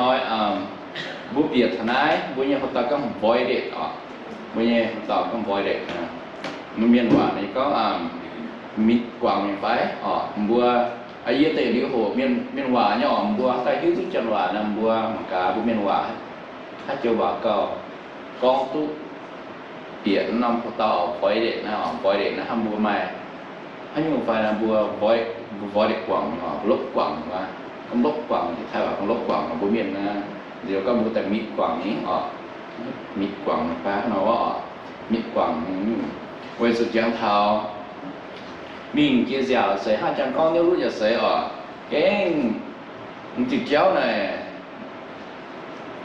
Hnoi mbuo bieqc taux naaiv, mbuo nyei houx dauh gorngv avoid it oc. Mbuo nyei houx dauh gorngv avoid it. Mienh waac ninh gorngv mitc guangc mingh fai oc. Mbuo, yie deix liuz hoc mienh waac nyei oc, mbuo daaih hiuv duqv janx waac nor, mbuo mangc gaax mbuo mienh waac haaix joux waac gauh gorngv duqv bieqc norm houx dauh avoid it naaiv oc. Avoid it naaiv hnamv mbuo maaih haaix nyungc fai naaiv mbuo avoid it guangc, lopv guangc, gorngv lopv guangc, Taiv waac gorngv lopv guangc nor, mbuo mienh naaiv nziex gorngv mbuo daaih mitc guangc nyei oc. Mitc guangc fai hnangv nor oc, mitc guangc nyei. Weic zuqc jangx taux mingh jiex nziaauc seix hnangv jangx gorngv niouv luv yaac seix oc, gengh m'diuh jauv naaic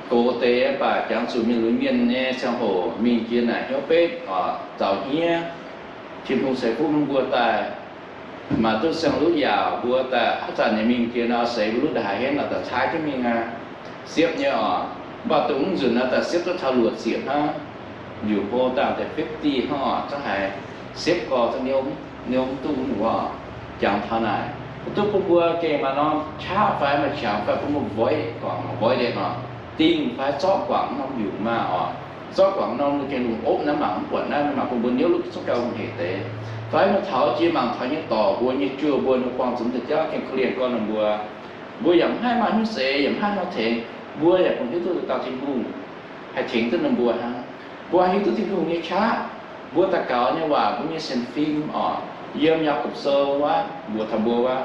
gox deix, mv baac jangx zuqc mienh lunx mienh nyei ziangh hoc mingh jiex naaic hnyouv betv oc, zaux hniev. Tin-Hungh ceix fuqv bun mbuo daaih maaih duqv siang-luv yaauc, mbuo daaih haaix zanc nyei mingh jiex nor seix mbuo luv ndongc haaix henv nor daaih caaiv jienv mingh aqv, siepv nyei oc. Mv baac dongh mv nzunc naaiv daaih siepv duqv taux luoqc ziepc hnangv, njuqc hlo dangh deix fifty hnangv oc, zungv haiz siepv gorx zungv niouv, niouv mv duqv wuov. Jangx taux naaic, duqv bun mbuo gengh maaih norm qaqv fai maaih qangx fai bun mbuo avoid guangc, avoid it oc, dingh fai zorqv guangc norm njuqc maah oc. Zorqv guangc norm gengh lungh opv naaiv mangc mv buatc naaiv, mangc bun mbuo niouv luv zungv gauh hungh hec deix. Fai mbuo taux jiex mangc taux nyei dorc mbuo nyei juoh mbuo ninh buangh zuqc mv deix jauv gengh korv-lienh gorn ninh mbuo, mbuo yaac mv haih maaih hnyouv seix, yaac mv haih nor tengx, mbuo yaac kungx hiuv duqv dauh Tin-Hungh haih tengx duqv ninh mbuo hnangv. Mbuo haih hiuv duqv Tin-Hungh nyei qaqv. Mbuo daux gaux nyei waac, mbuo nyei sienx fim oc, yiem Yaagorpc Sou wuov, mbuox taux mbuo wuov,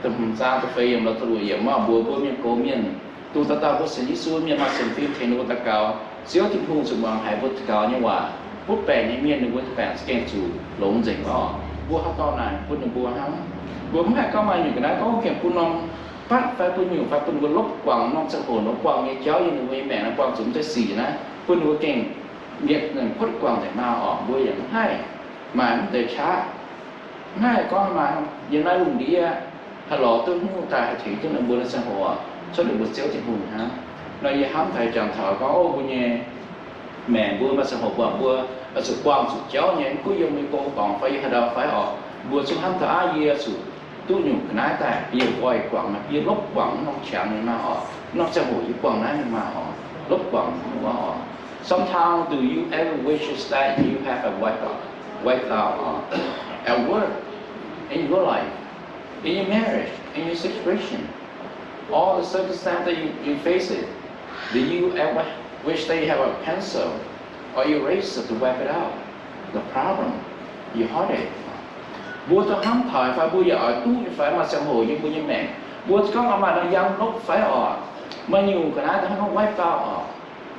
da'hmz zaang da'feix yiemc lorz da'luoqc yiemc oc, mbuox mbuo mienh gox mienh, dongh dauh dauh mbuo sienx Yesu mienh maaih sienx fim tengx ninh mbuo daux gaux, Ziouv Tin-Hungh zuqc muangx haiz mbuo daux gaux nyei waac. Butv baengc nyei mienh ninh mbuo baengc za'gengh zuqc longx nzengc oc. Mbuo haaix dauh naaic bun ninh mbuo hnangv. Mbuo mv haih gorngv maaih nyungc ga'naaiv gorngv gengh bun norm batv fai bun nyungc fai bun mbuo lopv guangc norm ziangh hoc nor buangh nyei jauv yiem ninh mbuo nyei maengc nor buangh zuqc mv deix sic naaiv, bun ninh mbuo gengh mietc kuotv guangc nzengc maah oc. Mbuo yaac mv haih maaih mv deix qaqv. Mv haih gorngv maaih yiem naaiv lungh ndiev haih lorz duqv haaix nyungc daaih haih tengx jienv ninh mbuo nyei ziangh hoc cuotv liuz mbuo Ziouv Tin-Hungh hnangv. Nor yie hnamv daaih jangx taux gorngv, o, mbuo nyei maengc mbuo maaih ziangh hoc buangh mbuo zuqc buangh zuqc jauv nyei, mv gunv yiem mbuo nyei gong dorngx fai yiem haaix ndau fai oc, mbuo zungv hnamv taux aav, yie zuqc duqv nyungc ga'naaiv daaih, yie avoid guangc, yie lopv guangc norm qangx nyei maah oc, norm ziangh hoc yie buangh naaiv nyei maah oc, lopv guangc nyei maah oc. Sometimes do you ever wishes that you have a wipe out, wiped out uh, at work, in your life, in your marriage, in your situation, all the circumstance that you, you face it, do you ever wish that you have a pencil or eraser to wipe it out, the problem, your heartache? Mbuo zuqc hnamv taux fai mbuo yaac oix duqv nyei fai maaih ziangh hoc yiem mbuo nyei maengc, mbuo gorngv maaih norm yangh lopv fai oc, maaih nyungc ga'naaiv daaih hnangv wipe out oc,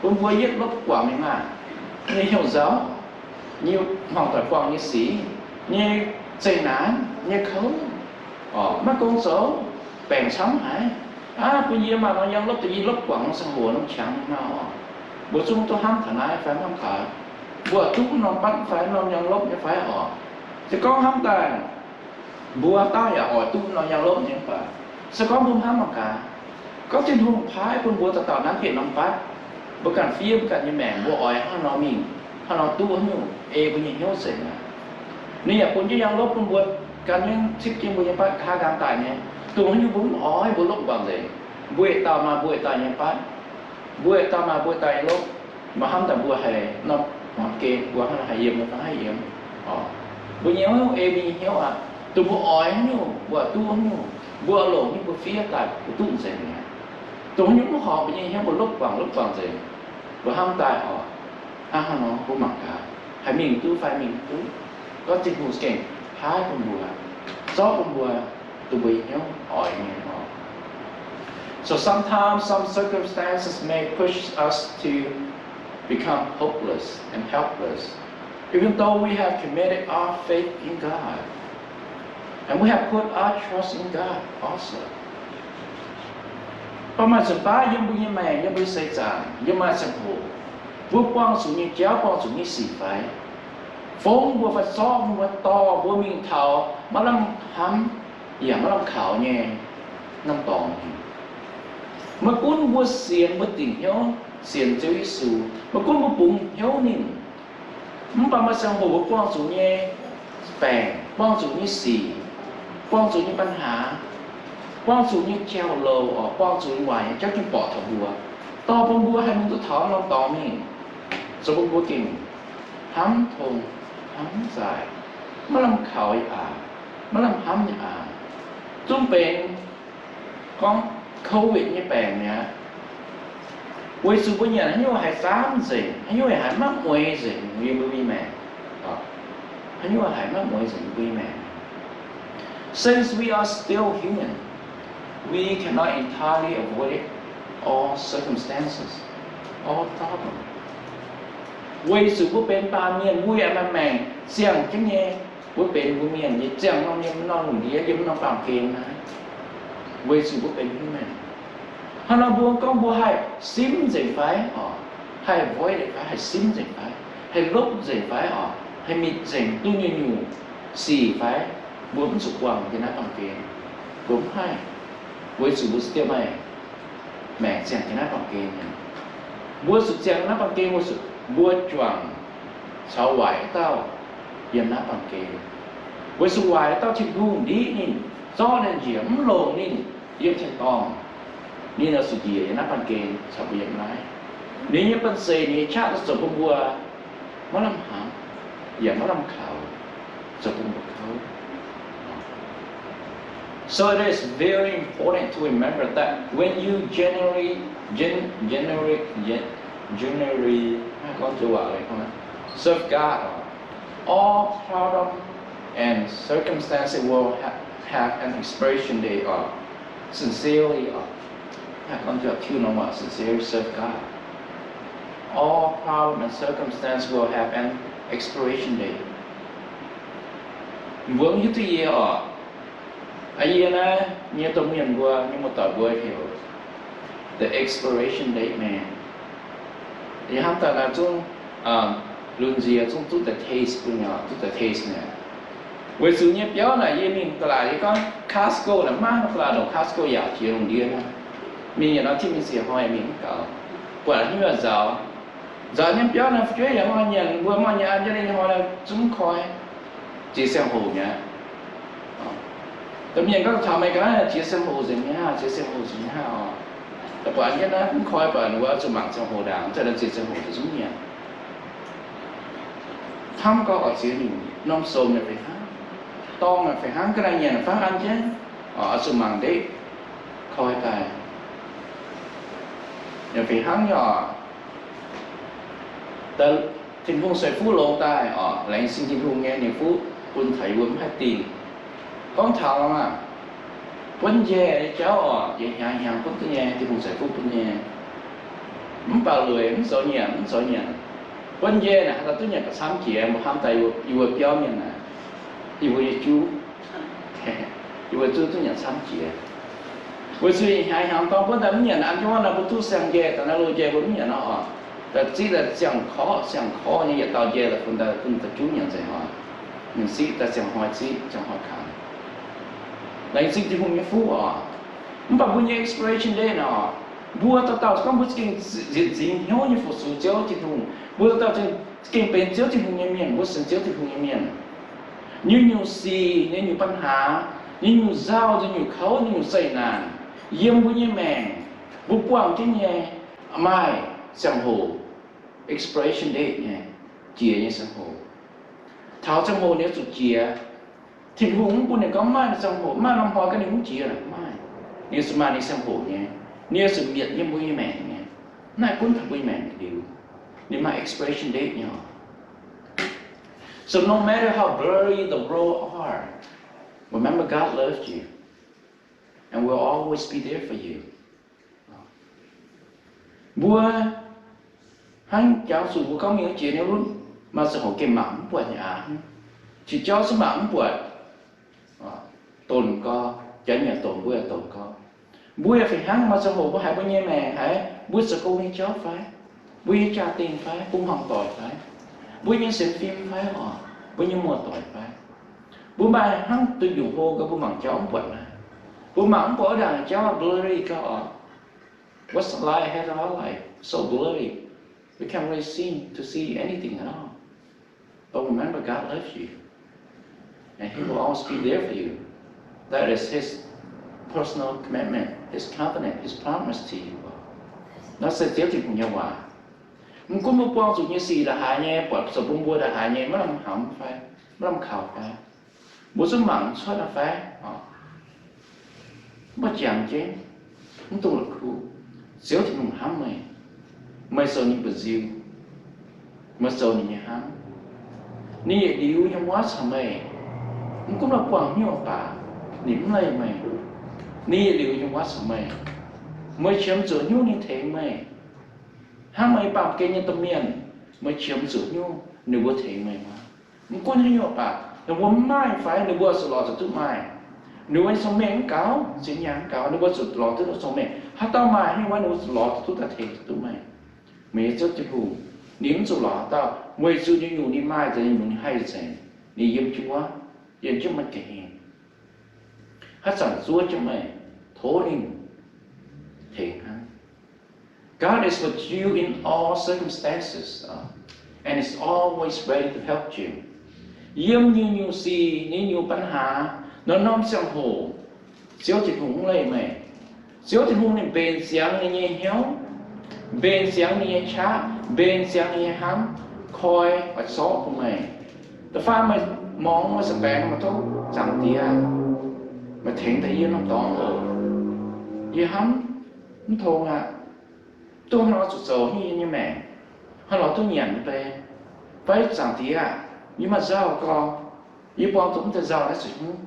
bun mbuo yietv lopv guangc mingh maah, nyei hnyouv nzauh, nyei hmuangx doic buangh nyei sic, nyei zeqc naanc, nyei kouv, maiv gong zoux, baengc camv haic. Aav, bun yie maaih norm yangh lopv daaih yie lopv guangc norm ziangh hoc norm qangx nyei maah oc. Mbuo zungv duqv hnamv taux naaiv fai hnamv taux mbuo duqv norm batv fai norm yangh lopv nyei fai oc. Se gorngv hnamv daaih mbuo dauh yaac oix duqv norm yangh lopv nyei mv baac, se gorngv mbuo hnamv mangc gaax, gorngv Tin-Hungh paaiv bun mbuo dauh dauh nanv bieqc norm batv, mbuo ganh fiev mbuo ganh nyei maengc, mbuo oix hnangv nor mingh, hnangv nor duqv haaix nyungc ei mbuo nyei hnyouv nzengc aqv. Ninh yaac bun jienv yangh lopv bun mbuo gan jienv cipv jienv mbuo nyei batv nqa'haav nqaang daaih nyei, dongh haaix nyungc mbuo mv oix mbuo lopv guangc nzengc. Mbuo yietc dauh maaih mbuo yietc dauh nyei batv, mbuo yietc dauh maaih mbuo yietc dauh nyei lopv. Mv baac hnamv daaih mbuo haiz norm hmuangx gen mbuo hnangv haaix yiem, mbuo hnangv haaix yiem oc. Mbuo nyei hnyouv ei mbuo nyei hnyouv aqv. Dongh mbuo oix haaix nyungc mbuo duqv haaix nyungc, mbuo longc nyei mbuo fiev daaih mbuo duqv nzengc mi'aqv. Dongh haaix nyungc mv horpc mbuo nyei hnyouv mbuo lopv guangc lopv guangc nzengc. Mbuo hnamv daaih oc, hnangv haaix nor mbuo mangc gaax, haih mingh duqv fai mingh duqv. Gorngv Tin-Hungh za'gengh paaiv bun mbuo, zorqv bun mbuo, dongh mbuo nyei hnyouv oix nyei oc. So sometimes some circumstances may push us to become hopeless and helpless, even though we have committed our faith in God and we have put our trust in God also. Mv baac maaih zanc baav yiem mbuo nyei maengc, yiem mbuo nyei seix zaangc, yiem maaih ziangh hoc, mbuo buangh zuqc nyei jauv, buangh zuqc nyei sic fai fongv mbuo fai zorqv mbuo, dorh mbuo mingh taux maiv lamh hnamv yaac maiv lamh kaux nyei norm dorngx. Maiv gunv mbuo sienx, mbuo dingc hnyouv sienx Ziouv Yesu, maiv gunv mbuo bungx hnyouv ninh, mv baac maaih ziangh hoc mbuo buangh zuqc nyei baengc, buangh zuqc nyei sic, buangh zuqc nyei ปัญหา, buangh zuqc nyei jauv-louc oc, buangh zuqc nyei waac nyei jauv gengh borqc taux mbuo, dorh bun mbuo haih mingh duqv taux norm dorngx mingh, zoux bun mbuo gengh hnamv tong, hnamv zaaic, maiv lamh kaux yaac aac, maiv lamh hnamv yaac aac, zungv benx gorngv COVID nyei baengc mi'aqv. Weic zuqc mbuo nyanc haaix nyungc haiz zaamv nzengc, haaix nyungc haiz maiv mueiz nzengc yiem mbuo nyei maengc. Haaix nyungc haiz maiv mueiz nzengc yiem mbuo nyei maengc. Since we are still human, we cannot entirely avoid all circumstances, all problems. Weic zuqc mbuo benx baamh mienh, mbuo yaac maaih maengc ziangh jienv nyei. Mbuo benx mbuo mienh nyei ziangh norm yiem norm lungh ndiev, yiem norm baamh gen naaiv. Weic zuqc mbuo benx human, hnangv nor mbuo gorngv mbuo haih simv nzengc fai oc, haih avoid fai, haih simv nzengc fai, haih lopv nzengc fai oc, haih mitc nzengc duqv nyungc-nyungc sic fai, mbuo mv zuqc buangh yiem naaiv baamh gen. Mbuo mv haih, weic zuqc mbuo still maaih maengc ziangh yiem naaiv baamh gen. Mbuo zuqc ziangh naaiv baamh gen weic zuqc mbuo juangc caux waaic dauh yiem naaiv baamh gen. Weic zuqc waaic dauh Tin-Hungh ndiqv ninh, zorqv ninh njiec, mv longc ninh yiem tin-dorngh. Ninh oix zuqc njiec yiem naaiv baamh gen caux mbuo yiem naaiv. Ninh nyei banh zeic, ninh nyei qaqv zoux bun mbuo maiv lamh hnamv yaac maiv lamh kaux, zoux bun mbuo kouv. So it is very important to remember that when you genuinely, gen, genuinely, gen, genuinely, ถ้า gorngv joux waac, serve God, all problem and circumstances will ha, have an expiration date, or sincerely, or ถ้า gorngv joux waac, ถ้า gorngv joux waac, sincerely serve God, all problem and circumstance will have an expiration date. Mbuo mv hiuv duqv yie oc. Yie naaiv nyei domh mienh mbuo nyei muoz-doic mbuo heuc the expiration date man. Yie hnamv daaih naaiv zungv lunx nziex zungv duqv daaih taste bun, duqv daaih taste naaic. Weic zuqc nyei biauv naaic yie mingh ตลาด yie gorngv Costco naaic, maiv maaih ตลาด ndongc Costco yaac jiex lungh ndiev naaiv. Mingh yietc norm tin mingh ziec hnoi mingh mv gaux, buatc haaix nyungc nzaaux. Nzaaux nyei biauv naaiv fu'jueiv yaac mv maaih nyanc, mbuo maaih nyanc an jienv nyei hnoi naaiv zungv koi, jiex ziangh hoc mi'aqv. Domh mienh gorngv taux meih ga'naaiv jiex ziangh hoc nzengc nyei hnangv, jiex ziangh hoc nzengc nyei hnangv oc. Da'buatc jienv naaiv mv koi buatc ninh mbuo zuqc mangc ziangh hoc ndaangc, zuqc daaih ziex ziangh hoc daaih zungv nyanc. Hnamv gau oc, ziex nyungc norm som naaic fih hnangv, dorngh naaic fih hnangv, ga'naaiv nyanc fangv an jienv, oix zuqc mangc ndeic koi daaih. Naaic fih hnangv nyei oc. Daaih Tin-Hungh ceix fuqv longx daaih oc, laengz zingh Tin-Hungh nyei, ninh fuqv bun taux yie mbuo mv haih dingh. Gorngv taux aqv, buonv njaih nyei jauv oc, yie hnyangx hnyangx buonv duqv nyei, Tin-Hungh ceix fuqv bun nyei. Mv baac lueic mv zoux nyanc, mv zoux nyanc. Buonv njaih naaic haaix dauh duqv nyanc gauh camv jiex, mbuo hnamv daaih yie mbuo biauv mienh naaic, yie mbuo nyei juv, yie mbuo juv duqv nyanc camv jiex. Weic zuqc hnyangx hnyangx dorng buonv daaih mv nyanc, an jienv wuov naaiv mbuo duqv siang-njaih, daaih naaiv loz-njaih mbuo mv nyanc nor oc, daaih ziqv daaih ziangh korqv, ziangh korqv nyei yietc dauh njaih daaih bun daaih bun daaih juv nyanc nzengc oc. Ninh ziqv daaih ziangh hnoi ziqv, ziangh hnoi kangx. Laengz zingh Tin-Hungh nyei fuqv oc. Mv baac mbuo nyei expiration date naaic oc, mbuo dauh dauh gorngv mbuo za'gengh nzieqc nzingx hnyouv nyei fu-sux Ziouv Tin-Hungh. Mbuo dauh dauh za'gengh benx Ziouv Tin-Hungh nyei mienh, mbuo sienx Ziouv Tin-Hungh nyei mienh. Nyungc-nyungc sic, nyei nyungc ปัญหา, nyei nyungc nzauh, nyei nyungc kouv, nyei nyungc zeqc naanc yiem mbuo nyei maengc, mbuo buangh jienv nyei, maaih ziangh hoc, expiration date nyei, jiex nyei ziangh hoc. Taux ziangh hoc ninh zuqc jiex. Tin-Hungh mv bun ninh gorngv maaih ziangh hoc, maaih norm hnoi gaax ninh mv jiex, maaih. Ninh zuqc maaih ninh ziangh hoc nyei. Ninh zuqc mietc yiem mbuo nyei maengc nyei. Naaiv gunv taux mbuo nyei maengc liuz, ninh maaih expiration date nyei oc. So no matter how blurry the road are, remember God loves you and will always be there for you. Mbuo hnangv jangx zuqc mbuo gorngv mingh jiex nyei lunv, maaih ziangh hoc gengh mangc mv buatc nyei aqv. Qiex jauv zungv mangc mv buatc, donc gau, jaax nyanc donc mbuo yaac donc gau. Mbuo yaac fih hnangv, maaih ziangh hoc mbuo haiz mbuo nyei maengc haiz mbuo zoux gong nyei jauv fai, mbuo nyei jaa-dingh fai, bun hmuangx doic fai, mbuo nyei sienx fim fai oc, mbuo nyei muoz-doic fai, mbuo maaih hnangv duqv nyungc hlo gau mbuo mangc jauv mv buatc naaiv. Mbuo mangc mv buatc wuov ndaangc jauv blurry gau oc. What's the light ahead of our life? So blurry. We can't really seem to see anything at all. But remember, God loves you. And He will always be there for you. That is His personal commitment, his covenant, his promise to you. Naaiv se Ziouv Tin-Hungh nyei waac. Mv gunv mbuo buangh zuqc nyei sic ndongc haaix nyei, buatc zoux bun mbuo ndongc haaix nyei, maiv lamh hnamv fai, maiv lamh kaux fai, mbuo zungv mangc cuotv aqv fai? Mv baac jangx jienv, mv dungx la'kuqv. Ziouv Tin-Hungh hnamv meih. Meih zoux ninh mbu'nziu. Meih zoux ninh nyei hnamv. Ninh yietc liuz yiem wuov caux meih. Mv gunv meih buangh haaix nyungc baac, ninh mv leih meih. Ninh yietc liuz yiem wuov caux meih. Meih qiemx zuqc haaix nyungc ninh tengx meih. Hnangv meih baamh gen nyei domh mienh, meih qiemx zuqc haaix nyungc ninh mbuo tengx meih. Mv gunv haaix nyungc baac, ninh mbuo mv maaih fai ninh mbuo zuqc lorz zuqc duqv maaih. Ninh mbuo nyei cong-mengh mv gaux, zinh nyaanh mv gaux, ninh mbuo zuqc lorz duqv cong-mengh. Haaix dauh maaih haaix nyungc wuov, ninh mbuo zuqc lorz duqv daaih tengx duqv meih. Meih nyei Ziouv Tin-Hungh, ninh mv zuqc lorz haaix dauh, weic zuqc ninh nyungc ninh maaih nzengc, ninh nyungc ninh haih nzengc, ninh yiem jienv wuov, yiem jienv meih ga'hlen. Haaix zanc zuov jienv meih, tov ninh tengx hnangv. God is with you in all circumstances, uh, and is always ready to help you. Yiem nyungc-nyungc sic, nyei nyungc ปัญหา, norm-norm ziangh hoc, Ziouv Tin-Hungh mv leih meih. Ziouv Tin-Hungh ninh mbenc ziangx ninh nyei hnyouv, mbenc ziangx ninh nyei qaqv, mbenc ziangx ninh nyei hnamv, koi oix zorqv bun meih. Da'faam meih mangc meih se baengx meih tov, Zaangc Diex, meih tengx daaih yie norm dorngx oc. Yie hnamv mv tong aqv. Duqv hnangv nor zuqc zoux hingh yie nyei maengc, hnangv nor duqv nyanc nyei bei. Fai Zaangc Diex aah, yie maaih nzauh gorx, yie buangh duqv mv deix nzauh naaiv zuqc hnyouv.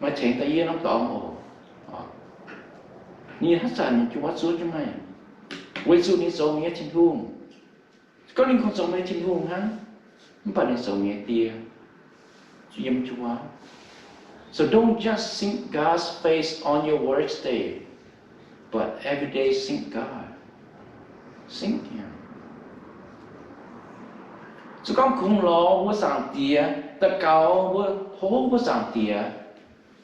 Meih tengx daaih yie norm dorngx oc. Ninh haaix zanc ninh jiu wav zuov jienv meih, weic zuqc ninh zoux meih nyei Tin-Hungh. Gorngv ninh kungx zoux meih nyei Tin-Hungh hnangv, mv baac ninh zoux meih nyei Die, yiem jiu wav. So don't just seek God's face on your worst day, but every day seek God. Seek Him. Zuqc gorngv kungx lorz mbuo Zaangc Diex, daux gaux mbuo, tov mbuo Zaangc Diex,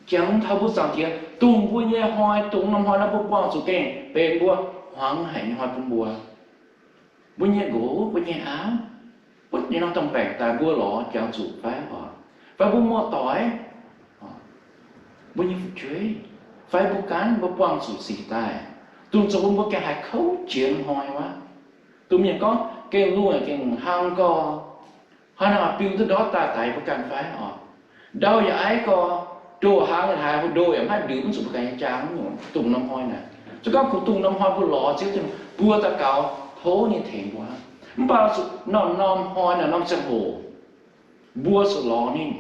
jangx taux mbuo Zaangc Diex dongh mbuo nyei hnoi, dongh norm hnoi naaiv mbuo buangh zuqc gengh benx mbuo hmuangx haic nyei hnoi bun mbuo. Mbuo nyei nqox, mbuo nyei auv, butv nyei norm domh baengc daaih mbuo lorz jangx zuqc fai oc? Fai mbuo muoz-doic, mbuo nyei fu'jueiv, fai mbuo ganh mbuo buangh zuqc sic daaih, dongh zoux bun mbuo gengh haiz kouv jiex hnoi wuov. Dongh mienh gorngv gengh lungh gengh hlang gorx, hnangv naaic biu duqv ndortv daaih daix mbuo ganh fai oc? Ndau yaac aiv gorx, ndoh hlangv haaix, ndoh yaac maiv ndutc mv zuqc mbuo ganh nyei jaang, dongh norm hnoi naaic. Se gorngv kungx dongh norm hnoi mbuo lorz Ziouv Tin-Hungh, mbuo daux gaux tov ninh tengx mbuo. Mv baac zuqc norm-norm hnoi naaic, norm ziangh hoc, mbuo zuqc lorz ninh,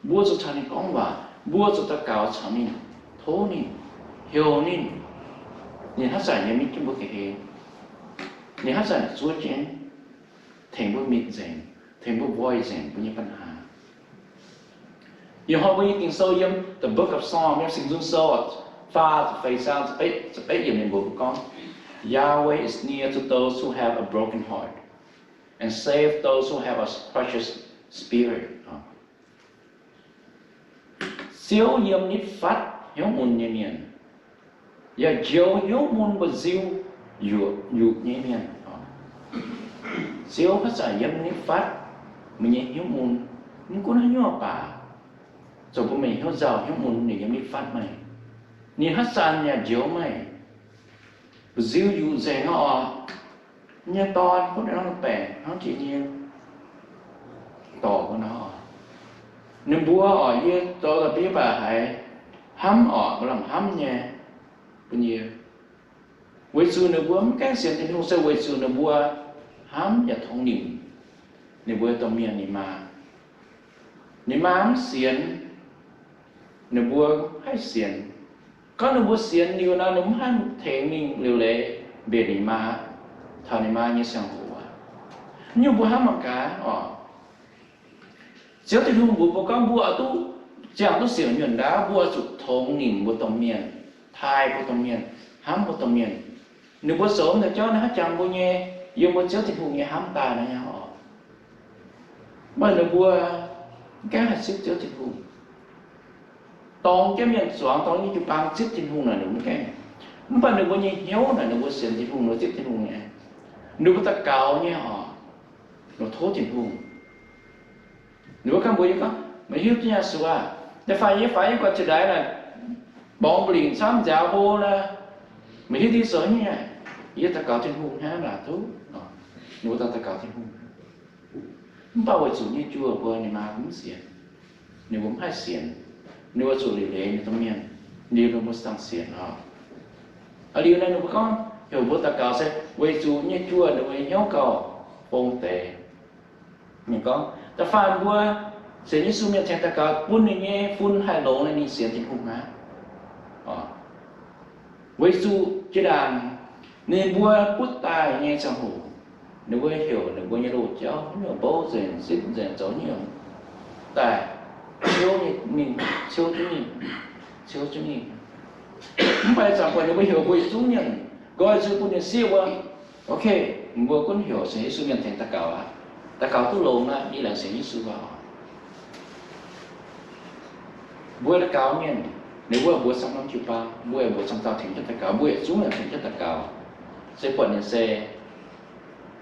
mbuo zuqc caux ninh gorngv waac, mbuo zuqc daux gaux caux ninh, tov ninh, heuc ninh. Ninh haaix zanc yaac mingh jienv mbuo ga'hlen. Ninh haaix zanc zuov jienv, tengx mbuo mingh nzengc, tengx mbuo nqoi nzengc mbuo nyei ปัญหา. Ih hnoi mbuo nyei Ging-Sou yiem The Book of Psalms, yiem Singx Nzung Sou, faah ziepc feix zaang ziepc betv yiemc ninh mbuox mbuo gorngv, Yahweh is near to those who have a broken heart and save those who have a crushed spirit. Ziouv yiem nitv fatv hnyouv mun nyei mienh, yaac njoux hnyouv mun mba'nziu yuqc nyei mienh. Ziouv haaix zanc yiem nitv fatv meih nyei hnyouv mun, mv gunv haaix nyungc baac, zoux bun meih hnyouv nzauh hnyouv mun, ninh yiem nitv fatv meih. Ninh haaix zanc yaac njoux meih. Mba'nziu yuqc nzengc oc. Nyei dorn butv norm baengc hnangv jiex nyei dorc mbuo nor, ninh mbuo oc, yie zoux daaih mv baac haiz hnamv oc, mbuo lamh hnamv nyei bun yie. Weic zuqc ninh mbuo mv gaengh sienx Tin-Hungh se weic zuqc ninh mbuo hnamv yaac tongx nimc ninh mbuo domh mienh ninh maa. Ninh maa mv sienx, ninh mbuo haih sienx. Gorngv ninh mbuo sienx liuz nor, ninh mbuo mv haih tengx mingh liuz leiz mbienc ninh maa, taux ninh maa nyei ziangh hoc aqv. Nyungc mbuo hnamv mangc gaax oc. Ziouv Tin-Hungh mbuox mbuo gorngv mbuo oix duqv ziangh duqv sienx nyuonh ndaauv, mbuo oix zuqc tongx nimc mbuo domh mienh, taaih mbuo domh mienh, hnamv mbuo domh mienh. Ninh mbuo zoux daaih jauv naaiv haaix jangx mbuo nyei, yiem mbuo Ziouv Tin-Hungh nyei hnamv daaih naaiv nyei oc. Mv baac ninh mbuo mv gaengh haih zipv Ziouv Tin-Hungh. Dorngx jienv mienh zuangx, dorngx jienv jiu-baang zipv Tin-Hungh naaic ninh mbuo mv gaengh. Mv baac ninh mbuo nyei hnyouv naaic ninh mbuo sienx Tin-Hungh, ninh mbuo zipv Tin-Hungh nyei. Ninh mbuo daux gaux nyei oc, ninh tov Tin-Hungh. Ninh mbuo ganh mbuox yie gorngv, meih hiuv duqv nyei aqv, da'faanh yie faix yie guaix jiex ndaix naaic, Borngz mbu'lingc camv nziaaux hlo nor, meih hiuv duqv zoux nyei, yie daux gaux Tin-Hungh hnangv naaic duqv. Ninh mbuo daux gaux Tin-Hungh. Mv baac weic zuqc nyei juoh mbuo ninh maa mv sienx, ninh mbuo mv haih sienx, ninh mbuo zuqc liuc leiz ninh domh mienh, liuz ninh mbuo dangh sienx oc. Liuz naaiv ninh mbuo gorngv heuc mbuo daux gaux se weic zuqc nyei juoh ninh mbuo nyei hnyouv gauh fong deix. Ninh gorngv da'faanh mbuo sienx Yesu mienh tengx daux gaux bun ninh nyei fun haih longx, ninh sienx Tin-Hungh aqv. Weic zuqc jiex ndaangc ninh mbuo butv daaih nyei ziangh hoc, ninh mbuo heuc ninh mbuo nyei loz-jauv nyungc bouv nzengc, zipv nzengc, zoux nyungc daaih ciouv nyei mingh, ciouv duqv ninh, ciouv duqv ninh. Mv baac zanc buatc ninh mbuo heuc mbuo yietc zungv mienh nqoi zuiz bun ninh sieqv wuov, ok, mbuo gunv heuc sienx Yesu mienh tengx daux gaux aqv. Daux gaux duqv longx aqv, yie laengz sienx Yesu aqv. Mbuo daux gaux mienh, ninh mbuo mbuox camv norm jiu-baang, mbuo mbuox camv dauh tengx jienv daux gaux, mbuo yietc zungv mienh tengx jienv daux gaux. Se buatc ninh se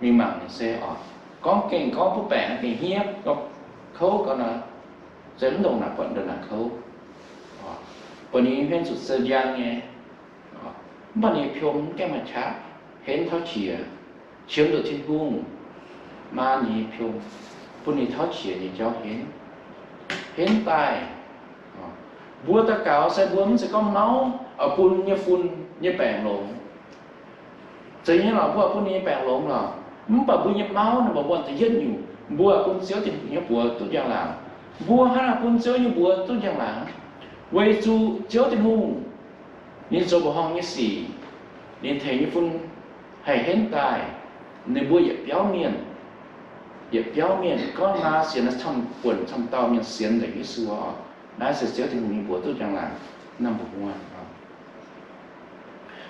mingh mangc ninh se oc, gorngv gengh gorngv butv baengc gengh hniev, gorngv kouv gau nor, se mv ndongc naaic buatc ndongc naaic kouv. Buatc ninh hmien zuqc se njang nyei, mv baac ninh nyei piom mv gaengh maaih qaqv, henv tauv qiex, qiemx nduqc Tin-Hungh, maa ninh nyei piom, bun ninh tauv qiex nyei jauv henv, henv daaih. Mbuo daux gaux se mbuo mv zeiz gorngv mauv oix bun nyei fun nyei baengc longx. Zeiz nyei lorqc, mbuo oix bun ninh nyei baengc longx lorqc, mv baac mbuo nyei mauv naaic mbuo buangh da'yietv nyungc, mbuo oix bun Ziouv Tin-Hungh nyei mbuox duqv njang-laangc. Mbuo hnangv naaic bun Ziouv nyei mbuox duqv njang-laangc, weic zuqc Ziouv Tin-Hungh ninh zoux mbuoqc horngh nyei sic, ninh tengx nyei fun haih henv daaih. Ninh mbuo yietc biauv mienh, yietc biauv mienh gorngv maa sienx naaiv camv buonc camv dauh mienh sienx nzengc Yesu oc. Naaiv se Ziouv Tin-Hungh nyei mbuox duqv njang-laangc. Number one.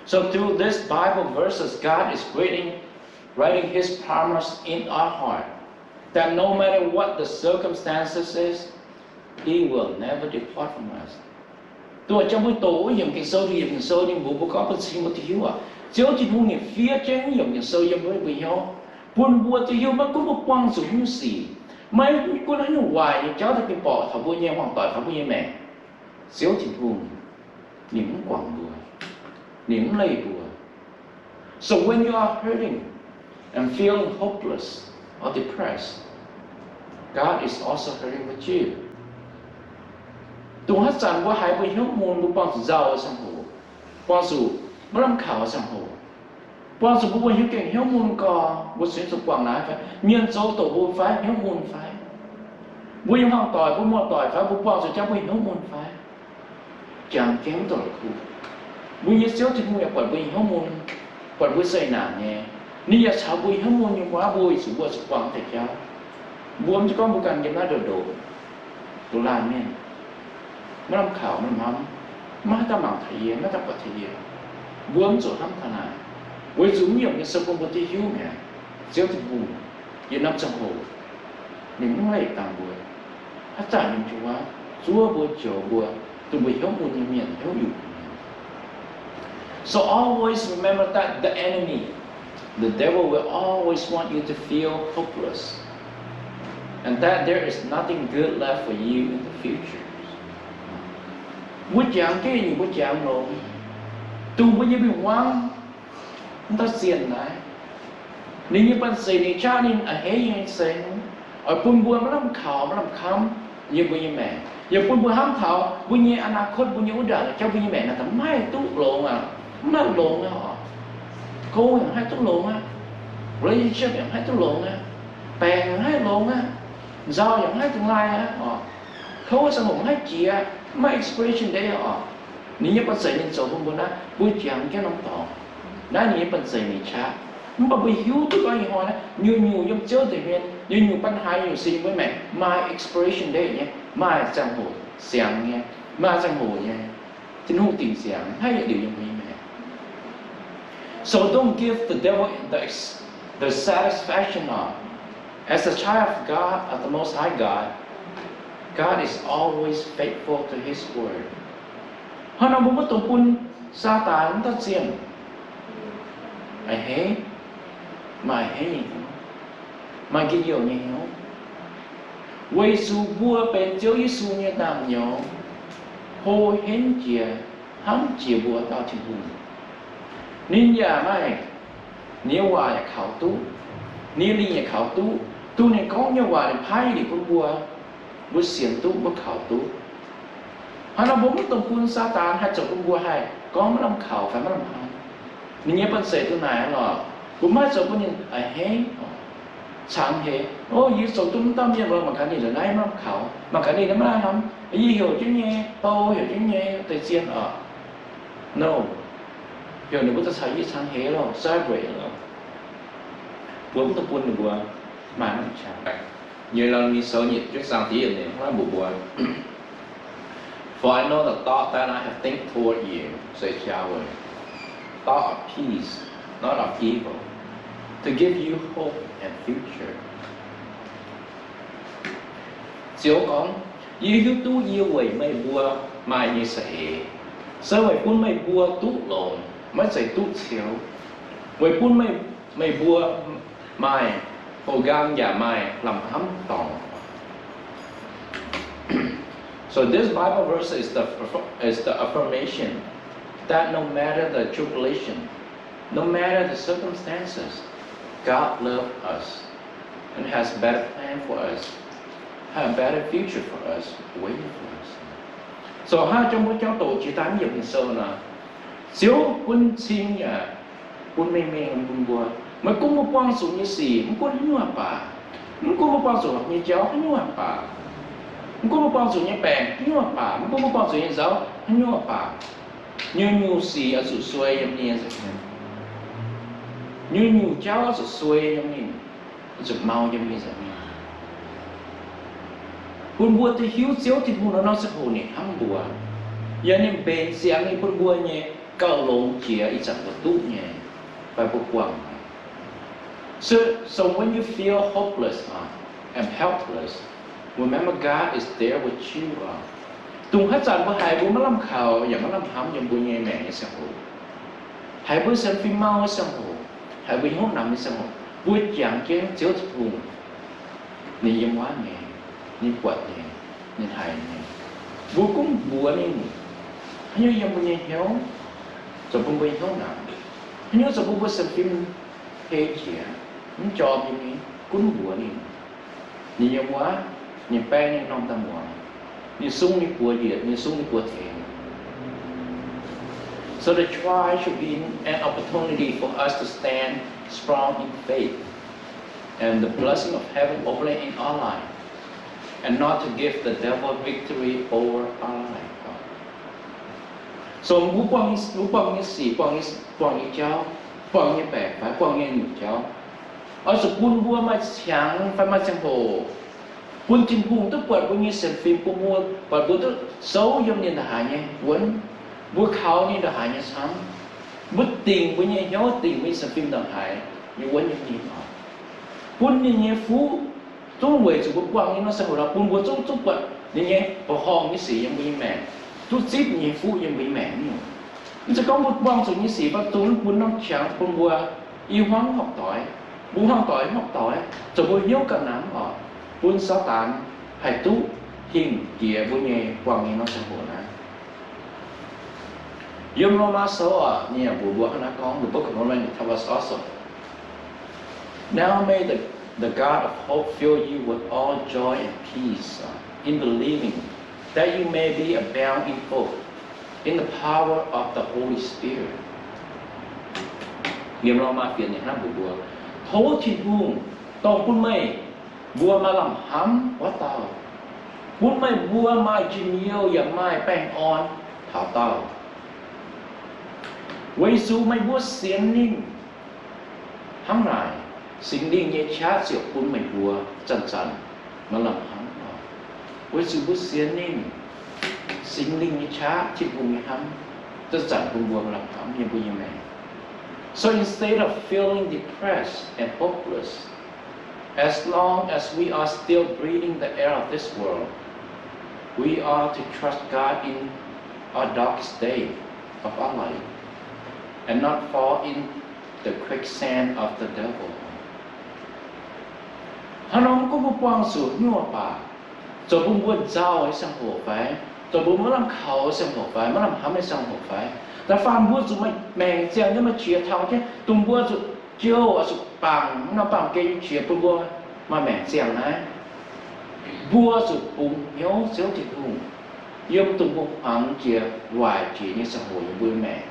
So through these Bible verses, God is writing, writing His promise in our heart, that no matter what the circumstances is, He will never depart from us. Dongh jang mbuo doqc wuov yiemc Ging-Sou, yiemc Ging-Sou nyei mbuox mbuo gorngv bun cing mbuo duqv hiuv aqv. Ziouv Tin-Hungh ninh fiev jienv yiemc Ging-Sou yiem mbuo nyei mbuo hnyouv, bun mbuo duqv hiuv maiv gunv mbuo buangh zuqc haaix nyungc sic, maiv gunv haaix nyungc waaic nyei jauv daaih ging borqc taux mbuo nyei hmuangx doic, taux mbuo nyei maengc, Ziouv Tin-Hungh ninh mv guangc mbuo, ninh mv leih mbuo. So when you are hurting and feeling hopeless or depressed, God is also hurting with you. Dongh haaix zanc mbuo haiz mbuo hnyouv mun, mbuo buangh zuqc nzauh ziangh hoc, buangh zuqc maiv lamh kaux ziangh hoc, buangh zuqc mbuo mbuo hnyouv gengh hnyouv mun gau, mbuo zuqc zuqc guangc naaiv fai, mienh zoux doqc mbuo fai, hnyouv mun fai, mbuo nyei hmuangx doic, mbuo muoz-doic fai, mbuo buangh zuqc jauv mbuo hnyouv mun fai, jangx jienv mv dungx la'kuqv. Mbuo nyei Ziouv Tin-Hungh yaac buatc mbuo nyei hnyouv mun, buatc mbuo zeqc naanc nyei. Ninh yaac caux mbuo hnyouv mun nyei muangx mbuo, weic zuqc mbuo zuqc buangh deix jauv. Mbuo mv zeiz gorngv mbuo ganh yiem naaiv ndoqc ndoqc, ndoqc laanh mienh, maiv lamh kaux, maiv lamh hnamv, maiv haaix dauh mangc taux yie, maiv haaix dauh buatc taux yie. Mbuo mv zuqc hnamv taux naaic, weic zuqc mv yiemc nyei sou bun mbuo duqv hiuv mi'aqv. Ziouv Tin-Hungh yietc norm ziangh hoc ninh mv leih dangh mbuo, haaix zanc ninh zuov, zuov mbuo, joux mbuo, dongh mbuo hnyouv mun nyei mienh, hnyouv yungh nyei mienh. So always remember that the enemy, the devil, will always want you to feel hopeless and that there is nothing good left for you in the future. Mbuo jangx jienv nyungc, mbuo jangx longx, dongh mbuo nyei mbiungc-wangv mv dauh zienh naaiv, ninh nyei banh zeic ninh qaqv ninh a'hneiv nyei seng, oix bun mbuo maiv lamh kaux maiv lamh kamv yiem mbuo nyei maengc, yaac bun mbuo hnamv taux mbuo nyei อนาคต, mbuo nyei wuov ndaangc jauv, mbuo nyei maengc naaiv daaih maiv haih duqv longx aqv, mv maaih longx aqv oc. Gong yaac maiv haih duqv longx aqv, relationship yaac maiv haih duqv longx aqv, baengc yaac maiv haih longx aqv, nzauh yaac maiv haih dungx laih aqv oc. Kouv ziangh hoc maiv haih jiex, maiv maaih expiration date oc. Ninh nyei banh zeic ninh zoux bun mbuo naaiv, mbuo jangx jienv norm dorngx. Naaiv ninh nyei banh zeic ninh qaqv. Mv baac mbuo hiuv duqv gorngv ih hnoi naaiv nyungc-nyungc yiem Ziouv nza'hmien, nyungc-nyungc ปัญหา, nyungc-nyungc sic mbuo maengc maaih expiration date nyei, maaih ziangh hoc siangx nyei, maaih ziangh hoc nyei. Tin-Hungh dingc siangx, maiv yietc liuz yiem mbuo nyei maengc. So don't give the devil the, the satisfaction of, as a child of God, of the Most High God, God is always faithful to His word. Hnangv nor mbuo maiv dungx bun Saadaan wuov dauh zienh a'hneiv, maaih a'hneiv nyei hnyouv, maaih njien-youh nyei hnyouv, weic zuqc mbuo benx Ziouv Yesu nyei naamh nyouz, hlo henv jiex, hnamv jiex mbuo dauh Tin-Hungh. Ninh yaac maaih, ninh nyei waac yaac kaux duqv, ninh nyei lingh yaac kaux duqv, duqv ninh gorngv nyei waac ninh paaiv yietc liuz bun mbuo, mbuo sienx duqv, mbuo kaux duqv. Hnangv nor mbuo mv dungx bun Saadaan haih zoux bun mbuo haih gorngv maiv lamh kaux fai maiv lamh hnamv. Ninh nyei banh zeic duqv naaic lorqc, mbuo maiv zoux bun ninh a'hneiv, cangx heix. O, yie zoux duqv mv dauh mienh lorqc, mangc gaax ninh ndongc naaiv maiv lamh kaux, mangc gaax ninh maiv lamh hnamv. Yie heuc jienv nyei, bou heuc jienv nyei, deix zien oc. No. Heuc ninh mbuo daaih caux yie cangx heix lorqc, celebrate lorqc. Mbuo mv dungx bun ninh mbuo maaih mv qangx. Yiem Ye^le^mi Sou nyic juov zaang da'yietv ninh hnangv naaiv mbuox mbuo, For I know the thought that I have think toward you, says Yahweh, thought of peace, not of evil, to give you hope and future. Ziouv gorngv, Yie hiuv duqv yie weic meih mbuo maaih nyei za'eix, se weic bun meih mbuo duqv longx, maiv zeiz duqv ceux, weic bun meih, meih mbuo maaih houx nqaang yaac maaih lamh hnamv dorngc. So this Bible verse is the, is the affirmation that no matter the tribulation, no matter the circumstances, God loves us and has better plan for us, have a better future for us, waiting for us. So hnangv jauv mbuo jauv doqc jiex daaih mv yiemc Ging-Sou nor, Ziouv bun cing yaac bun mengh mengh bun mbuo. Maiv gunv mbuo buangh zuqc nyei sic, mv gunv haaix nyungc baac, mv gunv mbuo buangh zuqc nyei jauv haaix nyungc baac, mv gunv mbuo buangh zuqc nyei baengc haaix nyungc baac, mv gunv mbuo buangh zuqc nyei nzauv haaix nyungc baac, nyungc-nyungc sic oix zuqc suei yiem ninh nyei nza'hmien. Nyungc-nyungc jauv oix zuqc suei yiem ninh, oix zuqc mau yiem ninh nza'hmien. Bun mbuo duqv hiuv Ziouv Tin-Hungh nor, nor ziangh hoc ninh hnamv mbuo, yaac ninh mbenc ziangx ninh bun mbuo nyei gauh longx jiex ih zanc mbuo duqv nyei fai mbuo buangh nyei. So, so when you feel hopeless, uh, and helpless, remember God is there with you, uh. Dongh haaix zanc mbuo haiz mbuo maiv lamh kaux yaac maiv lamh hnamv yiem mbuo nyei maengc nyei ziangh hoc, haiz mbuo sienx fim mau nyei ziangh hoc, haiz mbuo nyei hnyouv namx nyei ziangh hoc, mbuo jangx jienv Ziouv Tin-Hungh. Ninh yiem wuov nyei, ninh buatc nyei, ninh haiz nyei. Mbuo gunv mbuox ninh, haaix nyungc yiem mbuo nyei hnyouv zoux bun mbuo nyei hnyouv namx, haaix nyungc zoux bun mbuo sienx fim hei jiex, mv jorm nyei, gunv mbuox ninh. Ninh yiem wuov, ninh baeng ninh norm daaih muangx, ninh sung ninh buoz yietc, ninh sung ninh buoz tengx. So the trial should be an opportunity for us to stand strong in faith and the blessing of heaven opening in our life, and not to give the devil victory over our life. So mbuo buangh, mbuo buangh nyei sic, buangh nyei, buangh nyei jauv, buangh nyei baengc fai buangh nyei nyungc jauv, oix zuqc bun mbuo maaih qangx fai maaih ziangh hoc, bun Tin-Hungh duqv buatc mbuo nyei sienx fim, bun mbuo, buatc mbuo duqv souv yiem ninh ndongc haaix nyei wuonv, mbuo kaux ninh ndongc haaix nyei camv, mbuo dingc mbuo nyei hnyouv, dingc mbuo nyei sienx fim ndongc haaix nyei wuonv yiem ninh oc. Bun ninh nyei fuqv zungv weic zuqc mbuo buangh nyei nor ziangh hoc nor, bun mbuo zungv, zungv buatc ninh nyei mbuoqc horngh nyei sic yiem mbuo nyei maengc, duqv zipv ninh nyei fuqv yiem mbuo nyei maengc nyungc. Mv zeiz gorngv mbuo buangh zuqc nyei sic fai dongh bun norm qangx bun mbuo i hmuangv hmuangv doix, mbuo hmuangv doix hmuangv doix, zoux mbuo hnyouv ganh namx oc, bun Saadaan haih duqv hingh jiex mbuo nyei buangh nyei nor ziangh hoc naaiv. Yiem Lomaa Sou oc, ninh yaac mbuox mbuo hnangv naaiv gorngv, the Book of Mormon tells us also, Now may the, the God of hope fill you with all joy and peace, uh, in believing, that you may be abound in hope in the power of the Holy Spirit. Yiem Lomaa fienx ninh hnangv mbuox mbuo, tov Tin-Hungh dongh bun meih mbuo maaih lamh hnamv wuov dauh, bun meih mbuo maaih njien-youh yaac maaih baengh orn taux daauh, weic zuqc meih mbuo sienx ninh. Hnangv naaic, Singx Lingh nyei qaqv ziouc bun meih mbuo zanc-zanc maaih lamh hnamv oc. Weic zuqc mbuo sienx ninh, Singx Lingh nyei qaqv, Tin-Hungh nyei hnamv, zanc-zanc bun mbuo maaih lamh hnamv yiem mbuo nyei maengc. So instead of feeling depressed and hopeless, as long as we are still breathing the air of this world, we are to trust God in our darkest day of our life and not fall in the quicksand of the devil. Hnangv nor mv gunv mbuo buangh zuqc nyungc baac, zoux bun mbuo nzauh nyei ziangh hoc fai Dongh mbuo maiv lamh kaux ziangh hoc fai, maiv lamh hnamv nyei ziangh hoc fai, da'faanh mbuo zuqc maengc ziangh nyei, maaih qiex taux jienv, dongh mbuo zuqc jouh, zuqc bangc, mv norm baamh gen nyei qiex bun mbuo maaih maengc ziangh naaiv, mbuo zuqc bungx hnyouv Ziouv Tin-Hungh yiem dongh mbuo hmuangx jiex waaic jiex nyei ziangh hoc, yiem mbuo maengc,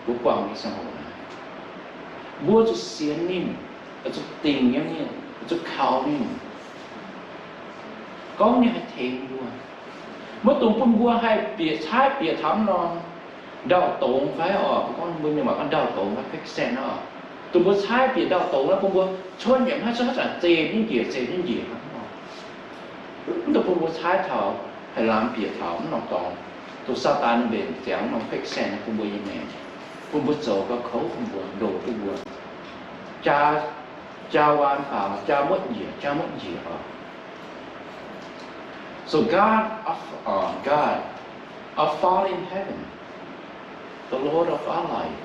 mbuo buangh nyei ziangh hoc naaiv. Mbuo zuqc sienx ninh, zuqc dingc yiem ninh, zuqc kaux ninh, gorngv ninh haih tengx mbuo. Maiv dungx bun mbuo haih bieqc caaiv bieqc taux mv norm ndau-dongx fai oc, mbuo gorngv mbuo mienh waac gorngv ndau-dongx fai quicksand oc. Dongh mbuo caaiv bieqc ndau-dongx naaiv bun mbuo cuotv yietc haaix, cuotv haaix zanc zeh jienv njiec, zeh jienv njiec hnangv oc. Mv dungx bun mbuo caaiv taux, haih lamz bieqc taux mv norm dorngx, dongh Saadaan mbenc ziangx mv norm quicksand naaiv bun mbuo nyei maengc, bun mbuo zoux gauh kouv bun mbuo, ndoh duqv mbuo, jaa, jaa waan faaux, jaa muotv njiec, jaa muotv njiec oc. So God of, uh, God, our Father in heaven, the Lord of our life,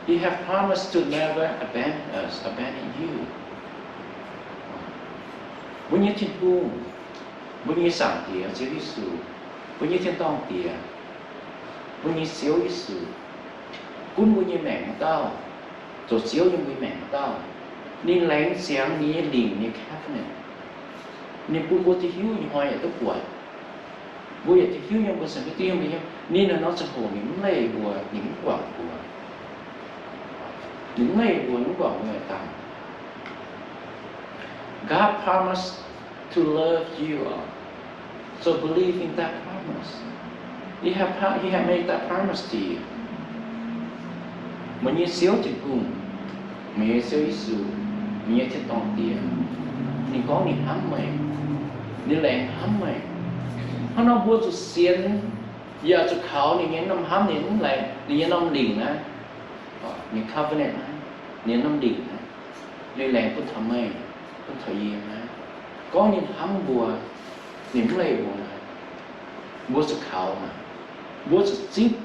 He have promised to never abandon us, abandon you. Mbuo nyei Tin-Hungh, mbuo nyei Zaangc Diex Ziouv Yesu, mbuo nyei Tin-Dorngh Diex, mbuo nyei Ziouv Yesu, gunv mbuo nyei maengc wuov dauh, zoux Ziouv yiem mbuo nyei maengc wuov dauh, ninh laengz ziangx ninh nyei lingc nyei covenant. Ninh bun mbuo duqv hiuv ih hnoi yaac duqv buatc. Mbuo yaac duqv hiuv nyei, mbuo cingx duqv hiuv mbuo nyei, ninh naaiv norm ziangh hoc ninh mv leih mbuo, ninh mv guangc mbuo. Ninh mv leih mbuo, mv guangc mbuo dangh. God promised to love you all. So believe in that promise. He have, he have made that promise to you. Meih nyei Ziouv Tin-Hungh, meih nyei Ziouv Yesu, meih nyei Tin-Dorngh Diex, ninh gorngv ninh hnamv meih, ninh laengz hnamv meih. Hnangv nor mbuo zuqc sienx, yaac zuqc kaux ninh nyei norm hnamv, ninh mv laengz, ninh nyei norm lingc naaiv, ninh covenant naaiv, ninh norm lingc naaiv, ninh laengz bun taux meih, bun taux yie naaiv. Gorngv ninh hnamv mbuo, ninh mv leih mbuo naaiv, mbuo zuqc kaux naaic, mbuo zuqc zipv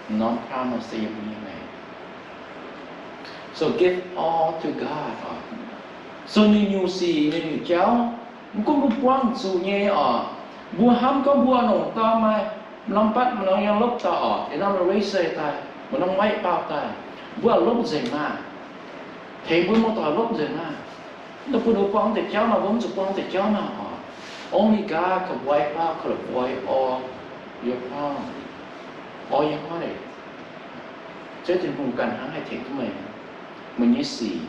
norm promise yiem ninh nyei maengc. So give all to God oc. So nyungc-nyungc sic, nyungc-nyungc jauv, mv gunv mbuo buangh zuqc nyei oc, mbuo hnamv gorngv mbuo longc dauh maaih norm batv, maaih norm yiem lopv dauh oc, yiem norm raise daaih, maaih norm maiv bauh daaih, mbuo lopv nzengc maah. Tengx mbuo muoz-doic lopv nzengc maah. Mv dungx bun mbuo buangh deix jauv maah, mbuo mv zuqc buangh deix jauv maah oc. Only God can wipe out, can avoid all your problem, all your heartache. Ziouv Tin-Hungh ganh hnangv haih tengx duqv meih, meih nyei sic,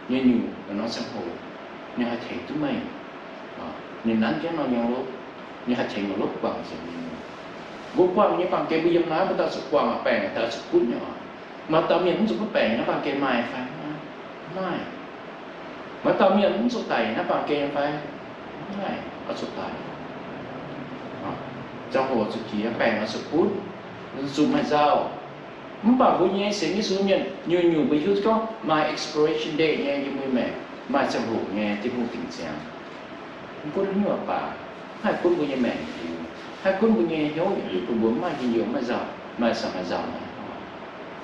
nyei nyungc, norm ziangh hoc, ninh haih tengx duqv meih. Ninh nanv jienv norm yiem lopv, ninh haih tengx meih lopv guangc nzengc nyei. Mbuo buangh nyei baamh gen mbuo yiem naaiv, mbuo daaih zuqc buangh baengc, daaih zuqc butv nyei oc. Maaih dauh mienh mv zuqc butv baengc naaiv baamh gen maaih fai? Maaih. Maaih dauh mienh mv zuqc daic naaiv baamh gen fai? Maaih, oix zuqc daic. Ziangh hoc zuqc jiex, baengc oix zuqc butv, zuqc maaih nzauh. Mv baac mbuo nyei sienx Yesu mienh nyungc-nyungc mbuo hiuv duqv gorngv maaih expiration date nyei yiem mbuo maengc, maaih ziangh hoc nyei Tin-Hungh dingc ziangx. Mv gunv haaix nyungc baac, haih gunv mbuo nyei maengc liuz, haih gunv mbuo nyei hnyouv liuz, bun mbuo maaih njien-youh, maaih nzauh, maaih samx maaih nzauh naaiv,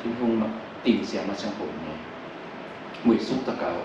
Tin-Hungh dingc ziangx maaih ziangh hoc nyei. Weic zuqc daux gaux